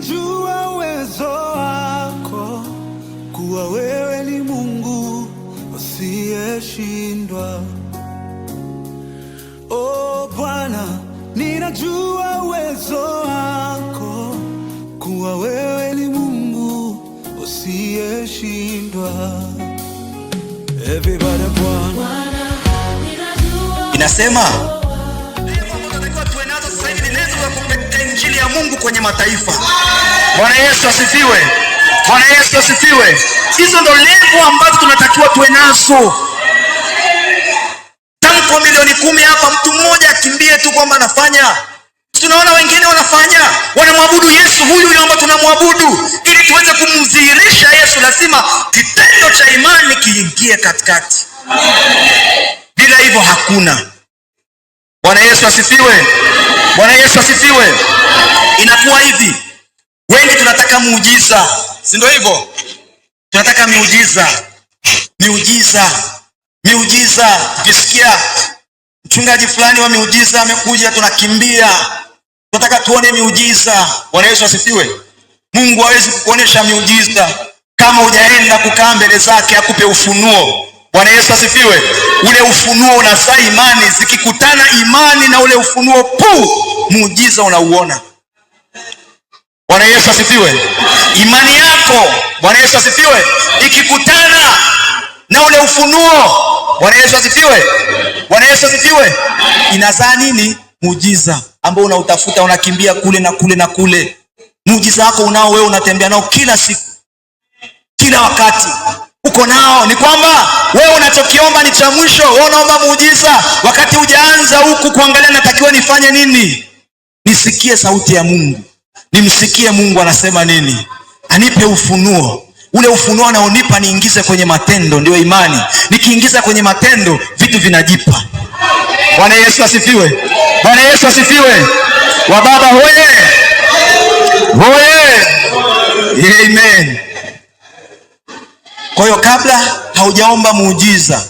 Ninajua uwezo wako kuwa wewe ni Mungu usiyeshindwa. O Bwana, ninajua uwezo wako kuwa wewe ni Mungu usiyeshindwa. Everybody, Bwana. Inasema tunatakiwa tuwe nazo sasa hivi ni nyenzo za kupeleka injili ya Mungu kwenye mataifa. Bwana Yesu asifiwe. Bwana Yesu asifiwe. Hizo ndo level ambazo tunatakiwa tuwe nazo. Tamko milioni 10 hapa, mtu mmoja akimbie tu kwamba anafanya. Tunaona wengine wanafanya, wanamwabudu Yesu huyu huyu ambaye tunamwabudu. Ili tuweze kumdhihirisha Yesu, lazima kitendo cha imani kiingie katikati. Bila hivyo hakuna. Bwana Yesu asifiwe. Bwana Yesu asifiwe. Inakuwa hivi, wengi tunataka muujiza, si ndio hivyo? Tunataka miujiza, miujiza, miujiza. Tukisikia mchungaji fulani wa miujiza amekuja, tunakimbia, tunataka tuone miujiza. Bwana Yesu asifiwe. Mungu hawezi kukuonyesha miujiza kama hujaenda kukaa mbele zake akupe ufunuo. Bwana Yesu asifiwe. Ule ufunuo unazaa imani, zikikutana imani na ule ufunuo, pu, muujiza unauona. Bwana Yesu asifiwe. Imani yako, Bwana Yesu asifiwe, ikikutana na ule ufunuo, Bwana Yesu asifiwe. Bwana Yesu asifiwe, inazaa nini? Muujiza ambao unautafuta, unakimbia kule na kule na kule. Muujiza wako unao wewe, unatembea nao kila siku, kila wakati uko nao. Ni kwamba wewe unachokiomba ni cha mwisho. Wewe unaomba muujiza wakati hujaanza huku kuangalia natakiwa nifanye nini, nisikie sauti ya Mungu, nimsikie Mungu anasema nini, anipe ufunuo. Ule ufunuo anaonipa niingize kwenye matendo, ndio imani. Nikiingiza kwenye matendo, vitu vinajipa. Bwana Yesu asifiwe. Bwana Yesu asifiwe. Wababa hoye, hoye, amen. Kwa hiyo kabla haujaomba muujiza,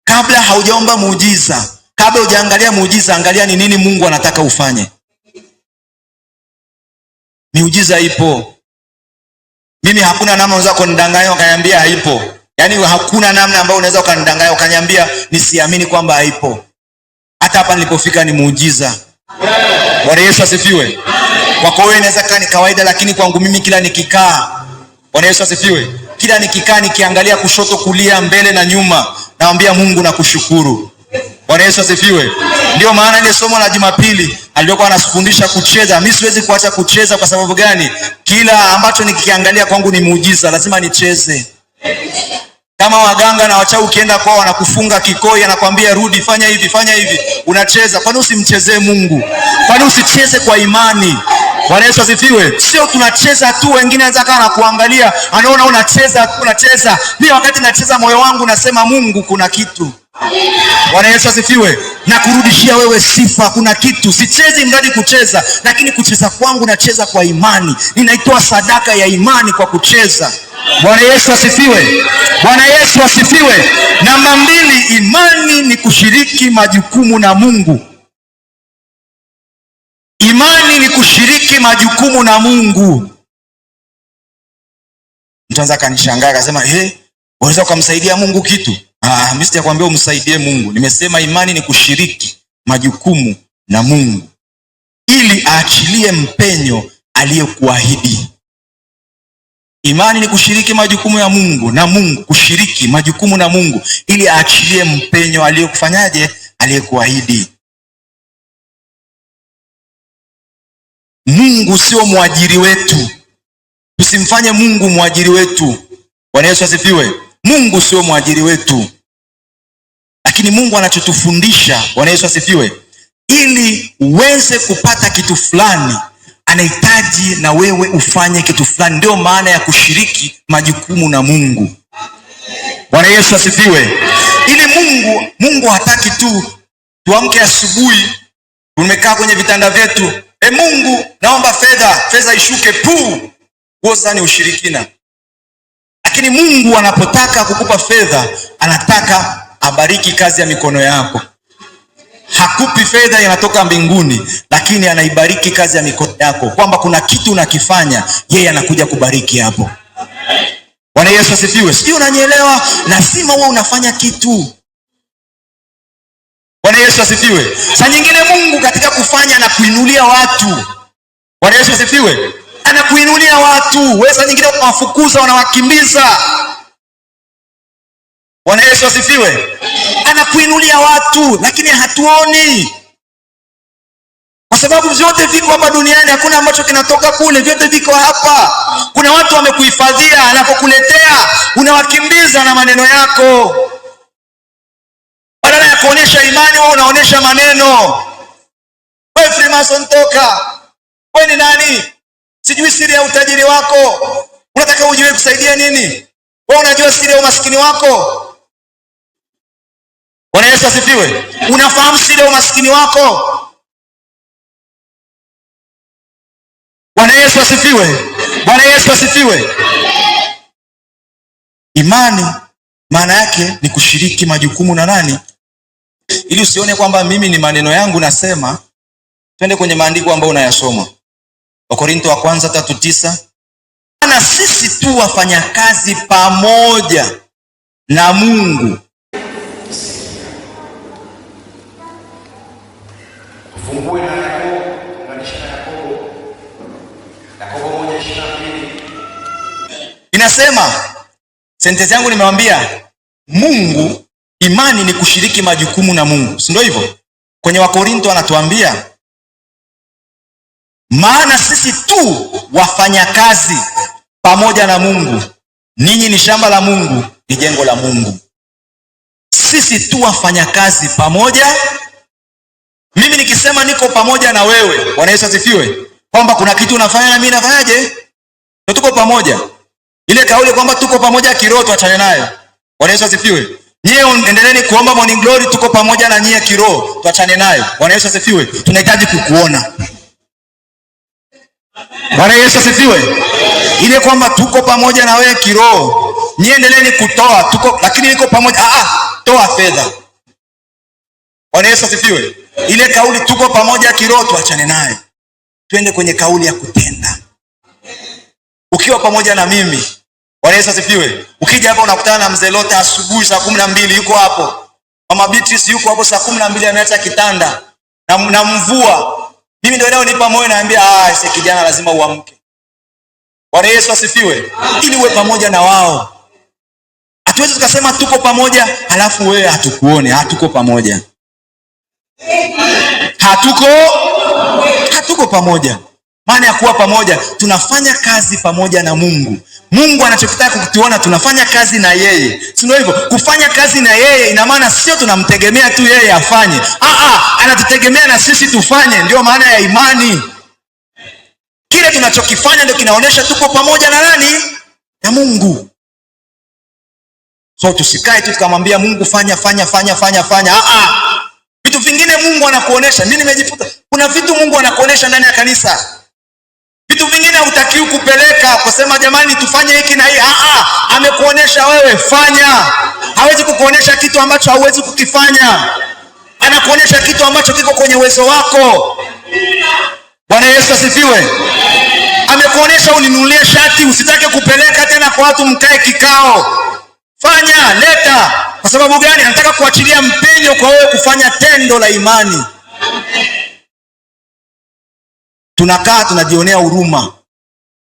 kabla haujaomba muujiza, kabla hujaangalia muujiza, angalia ni nini Mungu anataka ufanye. Miujiza ipo. Mimi hakuna namna unaweza kunidanganya ukaniambia haipo. Yaani hakuna namna ambayo unaweza ukanidanganya ukaniambia nisiamini kwamba haipo. Hata hapa nilipofika ni muujiza. Bwana Yesu asifiwe. Kwako wewe inaweza kaa ni kawaida, lakini kwangu mimi kila nikikaa, Bwana Yesu asifiwe, kila nikikaa nikiangalia kushoto, kulia, mbele na nyuma, naambia Mungu nakushukuru. Bwana Yesu asifiwe. Ndio maana ile somo la Jumapili aliokuwa anafundisha kucheza, mimi siwezi kuacha kucheza. Kwa sababu gani? Kila ambacho nikikiangalia kwangu ni muujiza, lazima nicheze. Kama waganga na wachawi, ukienda kwao wanakufunga kikoi, anakwambia rudi, fanya hivi, fanya hivi, unacheza. Kwani usimchezee Mungu? Kwani usicheze kwa imani? Bwana Yesu asifiwe. Sio tunacheza tu, wengine anaweza kaa na kuangalia, anaona unacheza tu, unacheza. Mimi wakati nacheza moyo wangu nasema Mungu, kuna kitu. Bwana Yesu asifiwe. Na kurudishia wewe sifa, kuna kitu. Sichezi mradi kucheza, lakini kucheza kwangu nacheza kwa imani. Ninaitoa sadaka ya imani kwa kucheza. Bwana Yesu asifiwe. Bwana Yesu asifiwe. Namba mbili, imani ni kushiriki majukumu na Mungu. Imani ni kushiriki majukumu na Mungu. Mtu anaweza akanishangaa akasema, "He, unaweza ukamsaidia Mungu kitu?" Ah, mimi sijakwambia umsaidie Mungu. Nimesema imani ni kushiriki majukumu na Mungu ili aachilie mpenyo aliyekuahidi. Imani ni kushiriki majukumu ya Mungu na Mungu, kushiriki majukumu na Mungu ili aachilie mpenyo aliyekufanyaje, aliyekuahidi. Mungu sio mwajiri wetu, tusimfanye Mungu mwajiri wetu. Bwana Yesu asifiwe. Mungu sio mwajiri wetu, lakini Mungu anachotufundisha, Bwana Yesu asifiwe, ili uweze kupata kitu fulani anahitaji na wewe ufanye kitu fulani. Ndio maana ya kushiriki majukumu na Mungu. Bwana Yesu asifiwe. Ili Mungu hataki tu tuamke asubuhi tumekaa kwenye vitanda vyetu, e Mungu naomba fedha, fedha ishuke pu. Huo sasa ni ushirikina. Lakini Mungu anapotaka kukupa fedha, anataka abariki kazi ya mikono yako. Hakupi fedha inatoka mbinguni, lakini anaibariki kazi ya mikono yako, kwamba kuna kitu unakifanya, yeye anakuja kubariki hapo. Bwana Yesu asifiwe. Sijui unanielewa? Lazima uwe unafanya kitu. Bwana Yesu asifiwe. Saa nyingine Mungu katika kufanya anakuinulia watu. Bwana Yesu asifiwe. Anakuinulia watu. Wewe saa nyingine unawafukuza, unawakimbiza. Bwana Yesu asifiwe. Anakuinulia watu, lakini hatuoni, kwa sababu vyote viko hapa duniani, hakuna ambacho kinatoka kule, vyote viko hapa. Kuna watu wamekuhifadhia, anapokuletea unawakimbiza na maneno yako. Badala ya kuonyesha imani, wewe unaonyesha maneno. Wewe Freemason toka, wewe ni nani? Sijui siri ya utajiri wako, unataka ujue kusaidia nini? Wewe unajua siri ya umaskini wako? Bwana Yesu asifiwe. Unafahamu siri ya umaskini wako? Bwana Yesu asifiwe. Bwana Yesu asifiwe. Imani maana yake ni kushiriki majukumu na nani? Ili usione kwamba mimi ni maneno yangu nasema, twende kwenye maandiko ambayo unayasoma. Wakorinto wa kwanza 3:9. Na sisi tu wafanyakazi pamoja na Mungu. Fungue na Yakobo, unganisha na Yakobo. Yakobo 1:22. Inasema, sentensi yangu nimewambia, Mungu, imani ni kushiriki majukumu na Mungu, si ndio hivyo? Kwenye Wakorinto anatuambia, maana sisi tu wafanyakazi pamoja na Mungu, ninyi ni shamba la Mungu, ni jengo la Mungu. Sisi tu wafanyakazi pamoja. Mimi nikisema niko pamoja na wewe, Bwana Yesu asifiwe, kwamba kuna kitu unafanya na mimi nafanyaje? Ndio tuko pamoja. Ile kauli kwamba tuko pamoja kiroho tuachane nayo. Bwana Yesu asifiwe. Nyie endeleeni kuomba morning glory, tuko pamoja na nyie kiroho, tuachane nayo. Bwana Yesu asifiwe. Tunahitaji kukuona. Bwana Yesu asifiwe. Ile kwamba tuko pamoja na wewe kiroho, nyie endeleeni kutoa, tuko lakini niko pamoja. Toa fedha. Bwana Yesu asifiwe. Ile kauli tuko pamoja kiroho tuachane nayo. Twende kwenye kauli ya kutenda. Ukiwa pamoja na mimi, Bwana Yesu asifiwe. Ukija hapa unakutana na mzee Lota asubuhi saa 12 yuko hapo. Mama Beatrice yuko hapo saa 12 ameacha kitanda na mvua. Mimi ndio inayonipa moyo, naambia sasa kijana lazima uamke. Bwana Yesu asifiwe. Ili uwe pamoja na wao. Hatuwezi tukasema tuko pamoja halafu wewe hatukuone. Hatuko pamoja. Hatuko pamoja. Maana ya kuwa pamoja, tunafanya kazi pamoja na Mungu. Mungu anachokitaka kutuona tunafanya kazi na yeye. Si ndio hivyo? Kufanya kazi na yeye ina maana sio tunamtegemea tu yeye afanye. Anatutegemea na sisi tufanye. Ndio maana ya imani. Kile tunachokifanya ndio kinaonyesha tuko pamoja na nani? Na Mungu. So tusikae tu tukamwambia Mungu fanya fanya fanya fanya fanya. Vitu vingine Mungu anakuonesha. Mimi nimejifunza kuna vitu Mungu anakuonesha ndani ya kanisa. Vitu vingine hutakiwi kupeleka kusema jamani tufanye hiki na hii. Amekuonesha wewe fanya. Hawezi kukuonesha kitu ambacho hauwezi kukifanya. Anakuonesha kitu ambacho kiko kwenye uwezo wako. Bwana Yesu asifiwe. Amekuonesha uninunulie shati, usitake kupeleka tena kwa watu mkae kikao. Fanya, leta. Kwa sababu gani? Anataka kuachilia mpenyo kwa wewe kufanya tendo la imani. Tunakaa tunajionea huruma.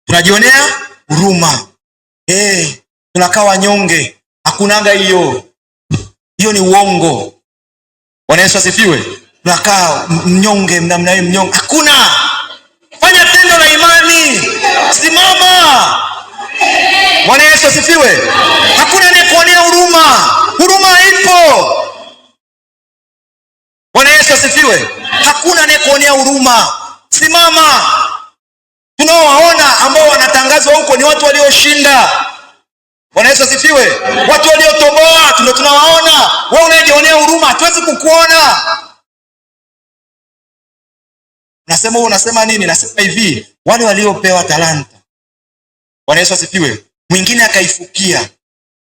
Tunajionea huruma. Tunakaa wanyonge. Hakunanga hiyo. Hiyo ni uongo. Bwana Yesu asifiwe. Tunakaa mnyonge, mnamna hiyo mnyonge. Hakuna. Fanya tendo la imani. Simama. Bwana Yesu asifiwe. Hakuna anayekuonea huruma. Huruma ipo. Bwana Yesu asifiwe. Hakuna anayekuonea huruma. Simama. Tunaowaona ambao wanatangazwa huko ni watu walioshinda. Bwana Yesu asifiwe. Watu waliotoboa ndio tunawaona. Wewe unayejionea huruma hatuwezi kukuona. Nasema wewe unasema nini? Nasema hivi, wale waliopewa talanta, Bwana Yesu asifiwe, mwingine akaifukia,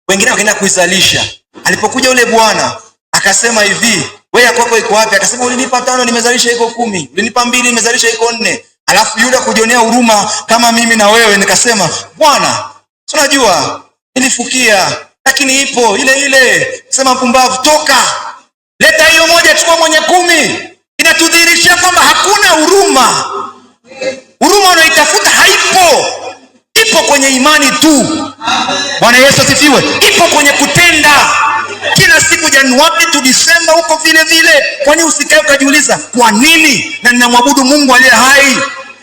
wengine wakaenda kuizalisha. Alipokuja yule bwana akasema hivi, Wewe kwako iko wapi? Akasema ulinipa 5 nimezalisha iko 10, ulinipa 2 nimezalisha iko 4. Alafu Yuda kujionea huruma kama mimi na wewe, nikasema Bwana, tunajua nilifukia, lakini ipo ile ile. Sema mpumbavu, toka, leta hiyo moja, chukua mwenye 10. Inatudhihirishia kwamba hakuna huruma. Huruma unaitafuta haipo. Ipo kwenye imani tu. Bwana Yesu asifiwe. Ipo kwenye kutenda. Kila siku Januari tu Disemba huko vile vile. Kwani usikae ukajiuliza kwa nini na ninamwabudu Mungu aliye hai?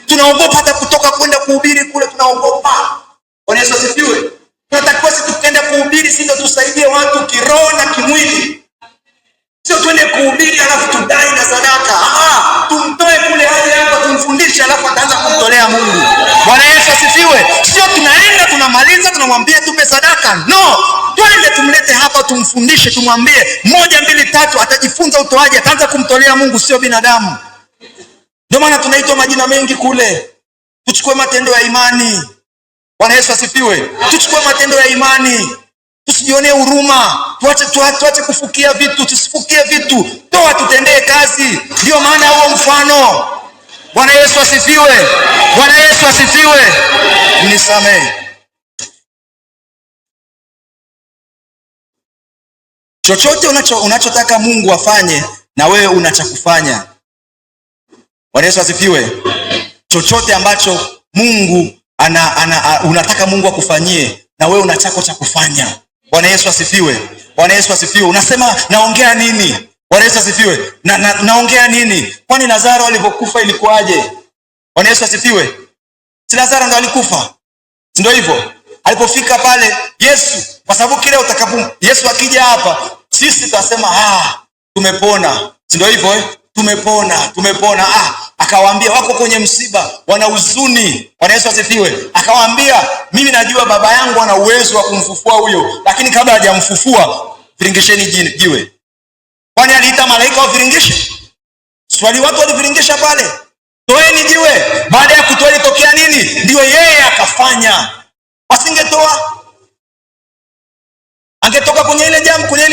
Tunaogopa hata kutoka kwenda kuhubiri kule, tunaogopa. Bwana Yesu asifiwe. Tunatakiwa sisi tukaenda kuhubiri, sisi ndio tusaidie watu kiroho na kimwili. Sio tuende kuhubiri alafu tudai na sadaka. Tumtoe kule hali hapa, tumfundishe alafu ataanza kumtolea Mungu. Bwana Yesu asifiwe. Sio tunaenda tunamaliza tunamwambia tupe sadaka. No, twende tumlete hapa, tumfundishe, tumwambie 1 2 3, atajifunza utoaji, ataanza kumtolea Mungu, sio binadamu. Ndio maana tunaitwa majina mengi kule. Tuchukue matendo ya imani. Bwana Yesu asifiwe. Tuchukue matendo ya imani. Tusijionee huruma. Tuache kufukia vitu, tusifukie vitu. Toa tutendee kazi. Ndio maana huo mfano. Bwana Yesu asifiwe. Bwana Yesu asifiwe. Mnisamehe. Chochote unachotaka Mungu afanye na wewe una cha kufanya. Bwana Yesu asifiwe. Chochote ambacho Mungu unataka Mungu akufanyie na wewe una chako cha kufanya. Bwana Yesu asifiwe. Bwana Yesu asifiwe. Unasema naongea nini? Bwana Yesu asifiwe. Naongea nini? Kwani Lazaro alipokufa ilikuwaje? Bwana Yesu asifiwe. Si Lazaro ndo alikufa? Si ndio hivyo? Alipofika pale Yesu, kwa sababu kile utakapo Yesu akija hapa, sisi tutasema tumepona. Si ndio hivyo Tumepona, tumepona. Akawaambia wako kwenye msiba, wana huzuni. Bwana Yesu asifiwe. Akawaambia mimi najua baba yangu ana uwezo wa kumfufua huyo, lakini kabla hajamfufua viringisheni jiwe. Kwani aliita malaika waviringishe? Swali, watu waliviringisha pale. Toeni jiwe. Baada ya kutoa ilitokea nini? Ndio yeye akafanya. Wasingetoa, angetoka kwenye ile jamu, kwenye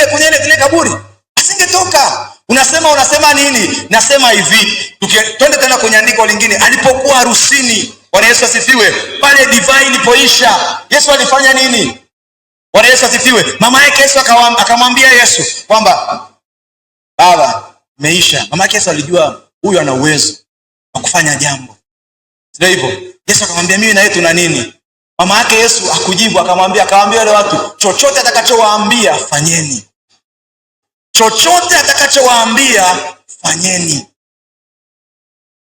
ile kaburi, asingetoka. Unasema nini? Nasema hivi, twende tena kwenye andiko lingine. Alipokuwa harusini, Bwana Yesu asifiwe, pale divai ilipoisha, Yesu alifanya nini? Bwana Yesu asifiwe. Mama yake Yesu akamwambia Yesu kwamba baba, imeisha. Mama yake Yesu alijua huyu ana uwezo wa kufanya jambo. Sio hivyo? Yesu akamwambia mimi na yeye tuna nini? Mama yake Yesu akujibu, akawaambia wale watu, chochote atakachowaambia fanyeni. Chochote atakachowaambia fanyeni.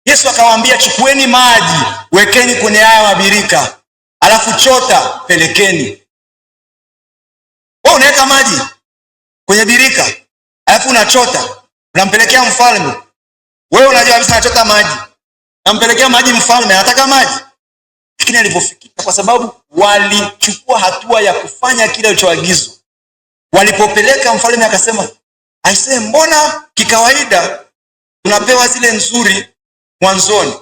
Yesu akawaambia chukueni maji, wekeni kwenye haya mabirika, alafu chota pelekeni. Wewe unaweka maji kwenye birika, alafu unachota, unampelekea mfalme. Wewe unajua kabisa anachota maji. Nampelekea maji mfalme, anataka maji. Lakini alipofika, kwa sababu walichukua hatua ya kufanya kile alichoagizwa. Walipopeleka mfalme akasema, aisee, mbona kikawaida tunapewa zile nzuri mwanzoni,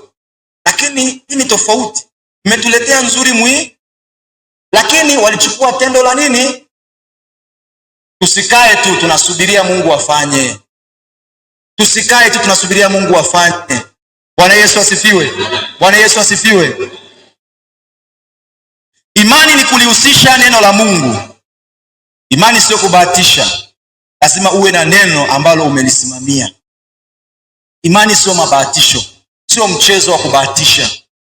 lakini hii ni tofauti, mmetuletea nzuri Lakini walichukua tendo la nini? Tusikae tu tunasubiria Mungu afanye. Tusikae tu tunasubiria Mungu afanye. Bwana Yesu asifiwe. Bwana Yesu asifiwe. Imani ni kulihusisha neno la Mungu. Imani sio kubahatisha. Lazima uwe na neno ambalo umelisimamia. Imani sio mabahatisho, sio mchezo wa kubahatisha.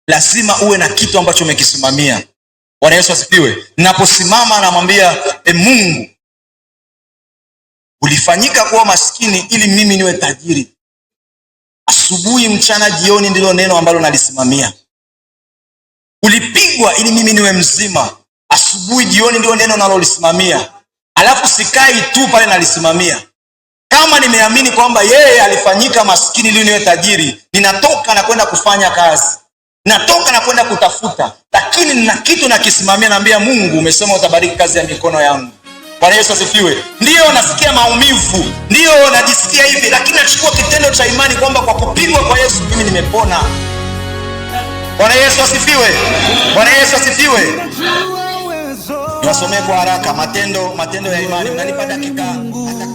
Lazima uwe na kitu ambacho umekisimamia. Bwana Yesu asifiwe. Ninaposimama namwambia Mungu, ulifanyika kuwa maskini ili mimi niwe tajiri. Asubuhi, mchana, jioni ndilo neno ambalo nalisimamia. Ulipigwa ili mimi niwe mzima. Asubuhi, jioni ndilo neno nalolisimamia. Alafu sikai tu pale nalisimamia. Kama nimeamini kwamba yeye alifanyika maskini ili niwe tajiri, ninatoka na kwenda kufanya kazi. Natoka na kwenda kutafuta, lakini nina kitu nakisimamia. Naambia Mungu, umesema utabariki kazi ya mikono yangu. Bwana Yesu asifiwe. Ndio nasikia maumivu, ndio najisikia hivi, lakini nachukua kitendo cha imani kwamba kwa kupigwa kwa Yesu mimi nimepona. Bwana Yesu asifiwe. Bwana Yesu asifiwe. Niwasomee kwa haraka matendo ya imani. Mnanipa dakika hata